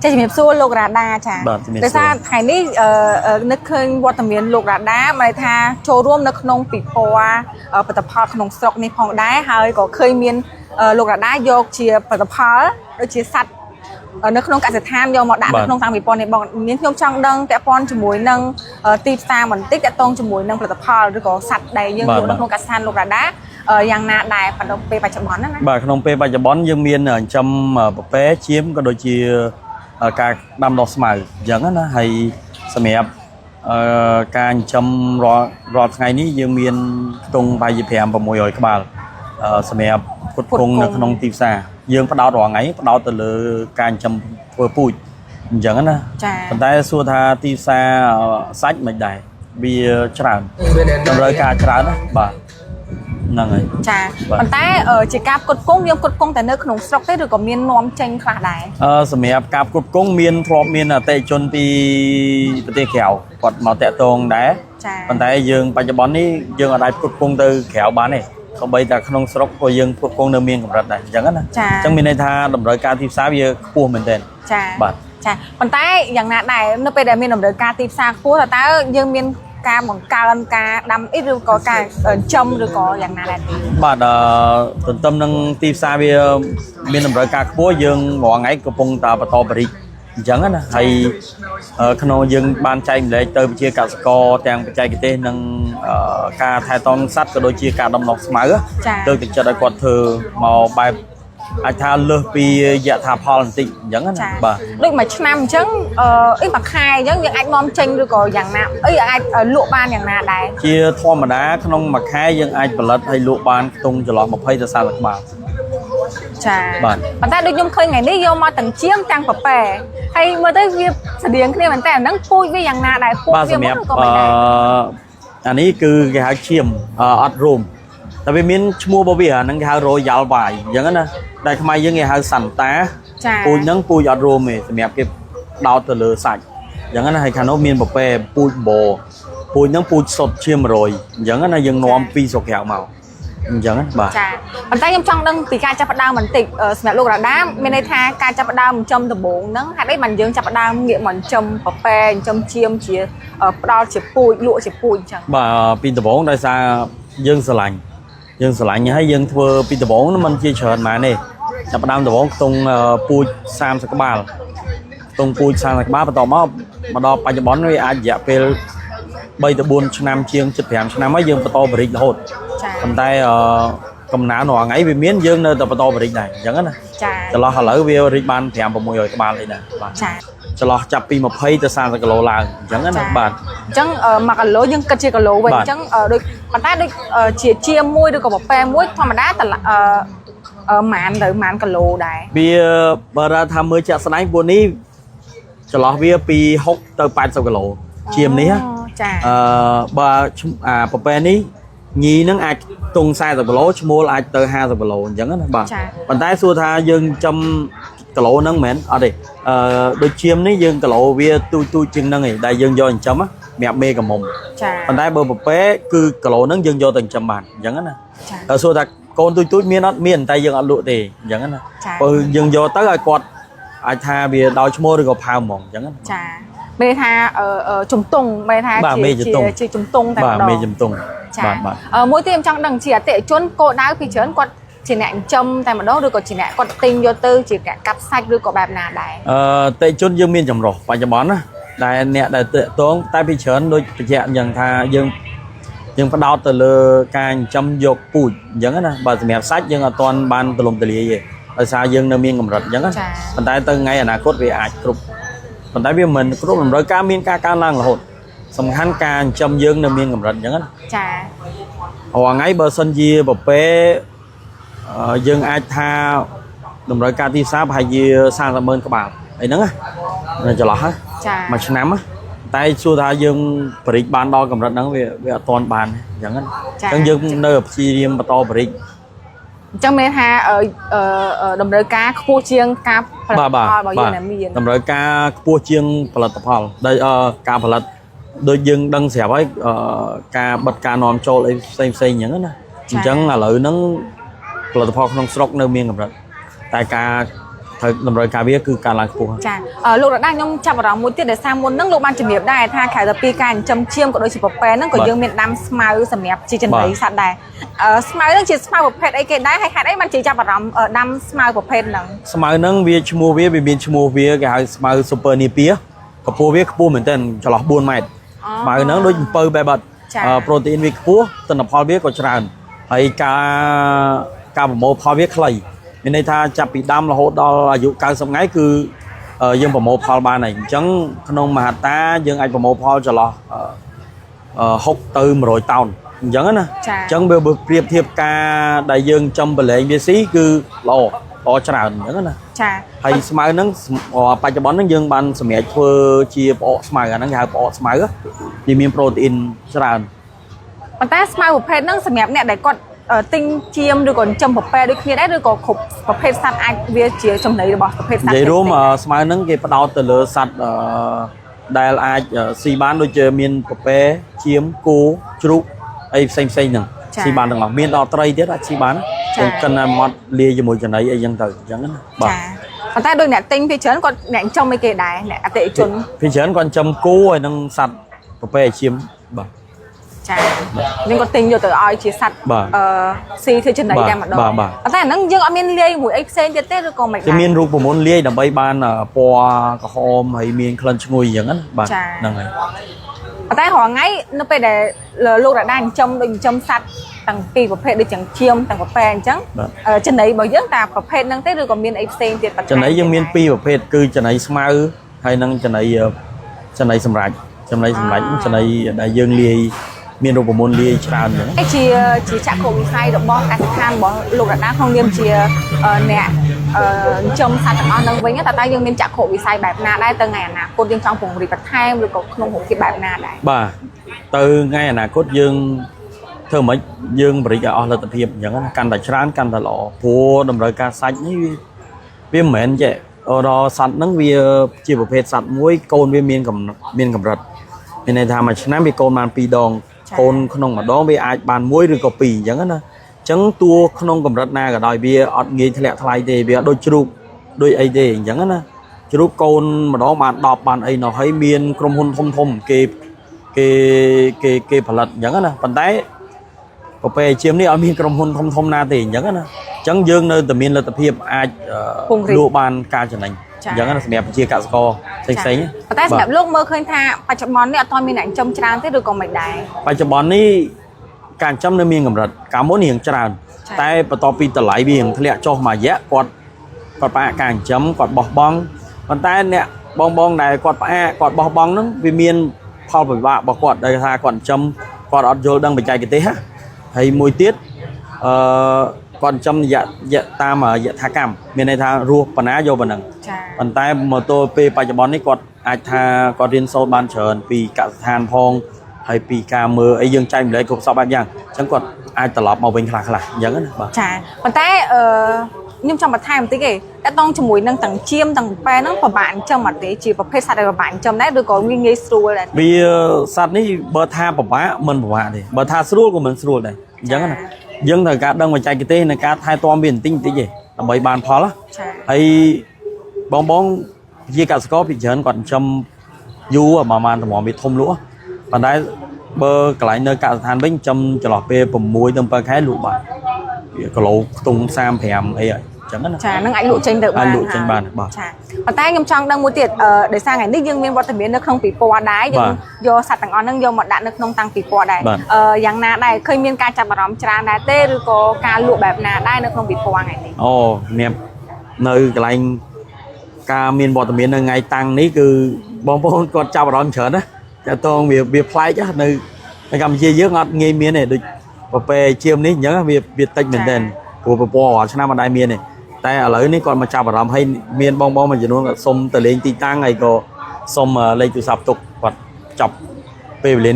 ចាជំរាបសួរលោករ៉ាដាចា បាទជំរាបសួរ ដោយសារថ្ងៃនេះនឹកឃើញវត្តមានលោករ៉ាដាមានន័យថាចូលរួមនៅក្នុងពិព័រណ៍ផលិតផលក្នុងស្រុកនេះផងដែរហើយក៏ឃើញមានលោករ៉ាដាយកជាផលិតផលដូចជាសត្វនៅក្នុងកសិដ្ឋានយកមកដាក់ បាទ នៅក្នុងតាំងពិព័រណ៍នេះបងមានខ្ញុំចង់ដឹងពាក់ព័ន្ធជាមួយនឹងទីផ្សារបន្តិចតាក់ទងជាមួយនឹងផលិតផលឬក៏សត្វដែលយើងលក់នៅក្នុងកសិដ្ឋានលោករ៉ាដាយ៉ាងណាដែរបណ្ដុំពេលបច្ចុប្បន្នណាណា បាទក្នុងពេលបច្ចុប្បន្នយើងមានចិញ្ចឹមពពែចៀមក៏ដូចជាការដាំដុះស្មៅអញ្ចឹងណាហើយសម្រាប់ការចិញ្ចឹមរាល់រាល់ថ្ងៃនេះយើងមានខ្ទង់ប្រហែលជា5 600ក្បាលសម្រាប់ផ្គត់ផ្គង់នៅក្នុងទីផ្សារយើងផ្ដោតរាល់ថ្ងៃផ្ដោតទៅលើការចិញ្ចឹមធ្វើពូជអញ្ចឹងណា ចា ប៉ុន្តែសួរថាទីផ្សារសាច់មិនដែរវាច្រើនតម្រូវការច្រើនណាបាទហ្នឹងហើយ ចា បាទ ប៉ុន្តែជាការផ្គត់ផ្គង់យើងផ្គត់ផ្គង់តែនៅក្នុងស្រុកទេឬក៏មាននាំចេញខ្លះដែរ សម្រាប់ការផ្គត់ផ្គង់មានធ្លាប់មានអតិថិជនពីប្រទេសក្រៅគាត់មកតាក់ទងដែរ ចា ប៉ុន្តែយើងបច្ចុប្បន្ននេះយើងអាចផ្គត់ផ្គង់ទៅក្រៅបានទេសូម្បីតែក្នុងស្រុកក៏យើងផ្គត់ផ្គង់នៅមានកម្រិតដែរអញ្ចឹងណា ចា អញ្ចឹងមានន័យថាតម្រូវការទីផ្សារវាខ្ពស់មែនទែន ចា បាទ ចាប៉ុន្តែយ៉ាងណាដែរនៅពេលដែលមានតម្រូវការទីផ្សារខ្ពស់តើតើយើងមានការបង្កើនការដាំអីឬក៏ការចិញ្ចឹមឬក៏យ៉ាងណាដែរទេ បាទទន្ទឹមនឹងទីផ្សារវាមានតម្រូវការខ្ពស់យើងរាល់ថ្ងៃកំពុងតែបន្តបរិចអញ្ចឹងណាហើយក្នុងយើងបានចែកម្លែកទៅប្រជាកសិករទាំងបច្ចេកទេសនិងការថែទាំសត្វក៏ដូចជាការដំណោះស្មៅ ចា លើកទឹកចិត្តឲ្យគាត់ធ្វើមកបែបអាចថាលើសពីយថាផលបន្តិចអញ្ចឹងណា ចា បាទ ដូចមួយឆ្នាំអញ្ចឹងអីមួយខែអញ្ចឹងយើងអាចនាំចេញឬក៏យ៉ាងណាអីអាចលក់បានយ៉ាងណាដែរ ជាធម្មតាក្នុងមួយខែយើងអាចផលិតហើយលក់បានខ្ទង់ចន្លោះ20ទៅ30ក្បាល ចា បាទ ប៉ុន្តែដូចខ្ញុំឃើញថ្ងៃនេះយកមកទាំងជាមទាំងពពែហើយមើលទៅវាស្តៀងគ្នាមែនតើអាហ្នឹងពូជវាយ៉ាងណាដែរពូជ បាទ វា សម្រាប់ មកឬក៏មិនដែរ អានេះគឺគេហៅឈាមអត់រោមតែវាមានឈ្មោះរបស់វាអាហ្នឹងគេហៅ Royal White អញ្ចឹងណាតែខ្មែរយើងគេហៅសន្តា ចា ពូជហ្នឹងពូជអត់រោមទេសម្រាប់គេដោតទៅលើសាច់អញ្ចឹងណាហើយខាងនោះមានពពែពូជបពូជហ្នឹងពូជសុទ្ធឈាម100អញ្ចឹងណាយើងនាំពីស្រុកក្រៅមកអញ្ចឹងណាបាទ ចាប៉ុន្តែខ្ញុំចង់ដឹងពីការចាប់ផ្ដើមបន្តិចសម្រាប់លោករ៉ាដាមានន័យថាការចាប់ផ្ដើមចិញ្ចឹមដំបូងហ្នឹងហេតុអីបានយើងចាប់ផ្ដើមងាកមកចិញ្ចឹមពពែចិញ្ចឹមចៀមជាផ្ដល់ជាពូជលក់ជាពូជអញ្ចឹង បាទពីដំបូងដោយសារយើងស្រឡាញ់យើងស្រឡាញ់ហើយយើងធ្វើពីដំបូងហ្នឹងมันជាច្រើនម៉ានទេចាប់ផ្ដើមដំបូងខ្ទង់ពូជ30ក្បាលខ្ទង់ពូជ30ក្បាលបន្ទាប់មកមកដល់បច្ចុប្បន្នវាអាចរយៈពេល3ទៅ4ឆ្នាំជាង75ឆ្នាំហើយយើងបន្តបរិចរហូត ចា ប៉ុន្តែកំណើនរាល់ថ្ងៃវាមានយើងនៅតែបន្តបរិចដែរអញ្ចឹងណា ចា ចន្លោះឥឡូវវារីកបាន5 600ក្បាលអីដែរបាទ ចា ចន្លោះចាប់ពី20ទៅ30គីឡូឡើងអញ្ចឹងណាបាទ អញ្ចឹង1គីឡូយើងគិតជាគីឡូវិញ បាទ អញ្ចឹងដូចប៉ុន្តែដូចជាជាមួយឬក៏ពពែមួយធម្មតាតឡាអឺម៉ានទៅម៉ានគីឡូដែរ វាបើថាមើលជាក់ស្ដែងពួកនេះចន្លោះវាពី6ទៅ80គីឡូជាមនេះណា អូចា បើឈ្មអាប្រពែនេះញីនឹងអាចទង40គីឡូឈ្មោលអាចទៅ50គីឡូអញ្ចឹងណាបាទប៉ុន្តែសួរថាយើងចំគីឡូហ្នឹងមែនអត់ទេដូចជាមនេះយើងគីឡូវាទូចទូចជាងហ្នឹងឯងដែលយើងយកចិញ្ចឹមណាសម្រាប់មេកមុំ ចា ប៉ុន្តែបើប្រពែគឺគីឡូហ្នឹងយើងយកទៅចិញ្ចឹមបានអញ្ចឹងណា ចា តែសួរថាកូនទូចទូចមានអត់មានតែយើងអត់លក់ទេអញ្ចឹងណា ចា បើយើងយកទៅឲ្យគាត់អាចថាវាដោយឈ្មោះឬក៏ផើមហ្មងអញ្ចឹងណា ចាមានន័យថាជំទង់មានន័យថា បាទមេជំទង់ ជាជំទង់តែ បាទ ម្ដង មេជំទង់ ចា បាទបាទ មួយទៀតខ្ញុំចង់ដឹងជាអតិថិជនគោលដៅពីច្រើនគាត់ជាអ្នកចិញ្ចឹមតែម្ដងឬក៏ជាអ្នកគាត់ទិញយកទៅជាអ្នកកាប់សាច់ឬក៏បែបណាដែរ តេជនយើងមានចម្រុះបច្ចុប្បន្នណាដែលអ្នកដែលតាក់ទងតែពីច្រើនដូចបញ្ជាក់អញ្ចឹងថាយើងយើងផ្ដោតទៅលើការចិញ្ចឹមយកពូជអញ្ចឹងណាបើសម្រាប់សាច់យើងអត់ទាន់បានទលំទលាយទេដោយសារយើងនៅមានកម្រិតអញ្ចឹងណា ចា ប៉ុន្តែទៅថ្ងៃអនាគតវាអាចគ្រប់ប៉ុន្តែវាមិនគ្រប់តម្រូវការមានការកើនឡើងរហូតសំខាន់ការចិញ្ចឹមយើងនៅមានកម្រិតអញ្ចឹងណា ចា រាល់ថ្ងៃបើសិនជាពពែយើងអាចថាតម្រូវការទីផ្សារប្រហែលជា30ម៉ឺនក្បាលអីហ្នឹងណាចន្លោះណា ចា មួយឆ្នាំណាតែសួរថាយើងបរិចបានដល់កម្រិតហ្នឹងវាវាអត់ទាន់បានទេអញ្ចឹងណា ចា អញ្ចឹងយើងនៅតែព្យាយាមបន្តបរិច អញ្ចឹងមានន័យថាតម្រូវការខ្ពស់ជាងការផលិត បាទបាទ ផលរបស់ បាទ យើងដែលមាន តម្រូវការខ្ពស់ជាងផលិតផលដែលការផលិតដូចយើងដឹងស្រាប់ហើយការបិទការនាំចូលអីផ្សេងផ្សេងអញ្ចឹងណាអញ្ចឹងឥឡូវហ្នឹងផលិតផលក្នុងស្រុកនៅមានកម្រិតតែការ ត្រូវតម្រូវការវាគឺការឡើងខ្ពស់ ចាលោករដាខ្ញុំចាប់អារម្មណ៍មួយទៀតដោយសារមុនហ្នឹងលោកបានជំរាបដែរថាក្រៅតែពីការចិញ្ចឹមចៀមក៏ដូចជាពពែហ្នឹងក៏យើងមានដាំស្មៅសម្រាប់ជាចំណីសត្វដែរស្មៅហ្នឹងជាស្មៅប្រភេទអីគេដែរហើយហេតុអីបានជាចាប់អារម្មណ៍ដាំស្មៅប្រភេទហ្នឹង ស្មៅហ្នឹងវាឈ្មោះវាវាមានឈ្មោះវាគេហៅស្មៅ Super Napier កម្ពស់វាខ្ពស់មែនទែនចន្លោះ4ម៉ែត្រស្មៅហ្នឹងដូចអំពៅបែបបាត់ប្រូតេអ៊ីនវាខ្ពស់ទិន្នផលវាក៏ច្រើនហើយការការប្រមូលផលវាខ្លីមានន័យថាចាប់ពីដាំរហូតដល់អាយុ90ថ្ងៃគឺយើងប្រមូលផលបានហើយអញ្ចឹងក្នុងមហត្តាយើងអាចប្រមូលផលចន្លោះ6ទៅ100តោនអញ្ចឹងណា ចា អញ្ចឹងវាបើប្រៀបធៀបការដែលយើងចំប្រឡែងវាស៊ីគឺល្អល្អច្រើនអញ្ចឹងណា ចា ហើយស្មៅហ្នឹងបច្ចុប្បន្នហ្នឹងយើងបានសម្រេចធ្វើជាផ្អកស្មៅអាហ្នឹងគេហៅផ្អកស្មៅវាមានប្រូតេអ៊ីនច្រើន ប៉ុន្តែស្មៅប្រភេទហ្នឹងសម្រាប់អ្នកដែលគាត់ទិញចៀមឬក៏ចិញ្ចឹមពពែដូចគ្នាដែរឬក៏គ្រប់ប្រភេទសត្វអាចវាជាចំណីរបស់ប្រភេទសត្វ និយាយរួម ផ្សេងៗ ស្មៅហ្នឹងគេផ្ដោតទៅលើសត្វដែលអាចស៊ីបានដូចជាមានពពែចៀមគោជ្រូកអីផ្សេងផ្សេងហ្នឹងស៊ីបានទាំងអស់មានដល់ត្រីទៀតអាចស៊ីបានយើងកិនឲ្យម៉ត់លាយជាមួយចំណីអីចឹងទៅអញ្ចឹងណាបាទ ចាប៉ុន្តែដូចអ្នកទិញពីច្រើនគាត់អ្នកចិញ្ចឹមអីគេដែរអ្នកអតិថិជន ពីច្រើនគាត់ចិញ្ចឹមគោហើយនឹងសត្វពពែអាឈាមបាទ ចាយើងក៏ទិញយកទៅឲ្យជាសត្វ បាទ អឺស៊ីធ្វើចំណី បាទ តែម្ដង បាទបាទ ប៉ុន្តែអាហ្នឹងយើងអត់មានលាយមួយអីផ្សេងទៀតទេឬក៏មិន គេ ដែរ មានរូបមន្តលាយដើម្បីបានពណ៌ក្រហមហើយមានក្លិនឈ្ងុយអញ្ចឹងណាបាទ ចា ហ្នឹងហើយ ប៉ុន្តែរាល់ថ្ងៃនៅពេលដែលលោករដាចិញ្ចឹមដូចចិញ្ចឹមសត្វទាំងពីរប្រភេទដូចទាំងចៀមទាំងពពែអញ្ចឹង បាទ ចំណីរបស់យើងតាប្រភេទហ្នឹងទេឬក៏មានអីផ្សេងទៀតបន្ថែម ចំណីយើងមានពីរប្រភេទគឺចំណីស្មៅហើយនិងចំណីចំណីសម្រាប់ចំណីសម្រាប់ចំណីដែលយើងលាយមានរូបមន្តលាយច្រើនអញ្ចឹង ឯជាជាចក្ខុវិស័យរបស់កសិដ្ឋានរបស់លោករដាក្នុងនាមជាអ្នកចិញ្ចឹមសត្វទាំងអស់ហ្នឹងវិញតើតើយើងមានចក្ខុវិស័យបែបណាដែរទៅថ្ងៃអនាគតយើងចង់ពង្រីកបន្ថែមឬក៏ក្នុងរូបភាពបែបណាដែរ បាទទៅថ្ងៃអនាគតយើងធ្វើម៉េចយើងបរិយាឲ្យអស់លទ្ធភាពអញ្ចឹងណាកាន់តែច្រើនកាន់តែល្អព្រោះតម្រូវការសាច់នេះវាមិនមែនចេះដល់សត្វហ្នឹងវាជាប្រភេទសត្វមួយកូនវាមានកំមានកម្រិតមានន័យថាមួយឆ្នាំវាកូនបាន2ដងកូនក្នុងម្ដងវាអាចបានមួយឬក៏ពីរអញ្ចឹងណាអញ្ចឹងតួក្នុងកម្រិតណាក៏ដោយវាអត់ងាយធ្លាក់ថ្លៃទេវាអត់ដូចជ្រូកដូចអីទេអញ្ចឹងណាជ្រូកកូនម្ដងបាន10បានអីណោះហើយមានក្រុមហ៊ុនធំធំគេគេគេគេផលិតអញ្ចឹងណាប៉ុន្តែ ប្រពៃអាជីពនេះអត់មានក្រុមហ៊ុនធំធំណាទេអញ្ចឹងណាអញ្ចឹងយើងនៅតែមានលទ្ធភាពអាច ពង្រីក លក់បានការចំណេញ ចា៎ អញ្ចឹងណាសម្រាប់ប្រជាកសិករផ្សេងផ្សេងៗ ប៉ុន្តែសម្រាប់លោកមើលឃើញថាបច្ចុប្បន្ននេះអត់ទាន់មានអ្នកចិញ្ចឹមច្រើនទេឬក៏មិនដែរប ច្ចុប្បន្ននេះការចិញ្ចឹមនៅមានកម្រិតកាលមុនរៀងច្រើន ចា៎ តែបន្ទាប់ពីតម្លៃវារៀងធ្លាក់ចុះមួយរយៈគាត់គាត់ផ្អាកការចិញ្ចឹមគាត់បោះបង់ប៉ុន្តែអ្នកបងបងដែលគាត់ផ្អាកគាត់បោះបង់ហ្នឹងវាមានផលវិបាករបស់គាត់ដែលថាគាត់ចិញ្ចឹមគាត់អត់យល់ដឹងបច្ចេកទេសណាហើយមួយទៀតអឺគាត់ចិញ្ចឹមរយៈរយៈតាមយថាកម្មមានន័យថារស់បណ្ណាយកប៉ុណ្ណឹង ចា ប៉ុន្តែមកទល់ពេលបច្ចុប្បន្ននេះគាត់អាចថាគាត់រៀនសូត្របានច្រើនពីកសិដ្ឋានផងហើយពីការមើលអីយើងចែកម្លែកគ្រប់សពបែបយ៉ាងអញ្ចឹងគាត់អាចត្រឡប់មកវិញខ្លះៗអញ្ចឹងណាបាទ ចាប៉ុន្តែខ្ញុំចង់បន្ថែមបន្តិចទេតើតងជាមួយនឹងទាំងចៀមទាំងពែហ្នឹងពិបាកចិញ្ចឹមអត់ទេជាប្រភេទសត្វដែលពិបាកចិញ្ចឹមដែរឬក៏ងាយងាយស្រួលដែរ វាសត្វនេះបើថាពិបាកមិនពិបាកទេបើថាស្រួលក៏មិនស្រួលដែរអញ្ចឹងណាយើងត្រូវការដឹងបច្ចេកទេសในការថែទាំវាបន្តិចបន្តិចទេដើម្បីបានផលណា ចា ហើយបងបងជាកសិករពីច្រើនគាត់ចិញ្ចឹមយូរប្រហែលតម្រាំវាធំលក់ប៉ុន្តែបើកន្លែងនៅកសិដ្ឋានវិញចិញ្ចឹមចន្លោះពេល6ទៅ7ខែលក់បានវាគីឡូខ្ទង់35អីហើយអញ្ចឹងណា ចានឹងអាចលក់ចេញទៅបាន អាចលក់ចេញបានបាទ ចាប៉ុន្តែខ្ញុំចង់ដឹងមួយទៀតដោយសារថ្ងៃនេះយើងមានវត្តមាននៅក្នុងពិព័រណ៍ដែរយើង បាទ យកសត្វទាំងអស់ហ្នឹងយកមកដាក់នៅក្នុងតាំងពិព័រណ៍ដែរ បាទ យ៉ាងណាដែរឃើញមានការចាប់អារម្មណ៍ច្រើនដែរទេឬក៏ការលក់បែបណាដែរនៅក្នុងពិព័រណ៍ថ្ងៃនេះ អូសម្រាប់នៅកន្លែងការមានវត្តមាននៅថ្ងៃតាំងនេះគឺបងប្អូនគាត់ចាប់អារម្មណ៍ច្រើនណាតែតងវាវាប្លែកណានៅនៅកម្ពុជាយើងអត់ងាយមានទេដូចប្រពែជាមនេះអញ្ចឹងវាវាតិចមែនទែនព្រោះប្រពរាល់ឆ្នាំអត់ដែលមានទេតែឥឡូវនេះគាត់មកចាប់អារម្មណ៍ហើយមានបងបងមួយចំនួនគាត់សុំទៅលេងទីតាំងហើយក៏សុំលេខទូរស័ព្ទទុកគាត់ចាប់ពេលវេលានេះ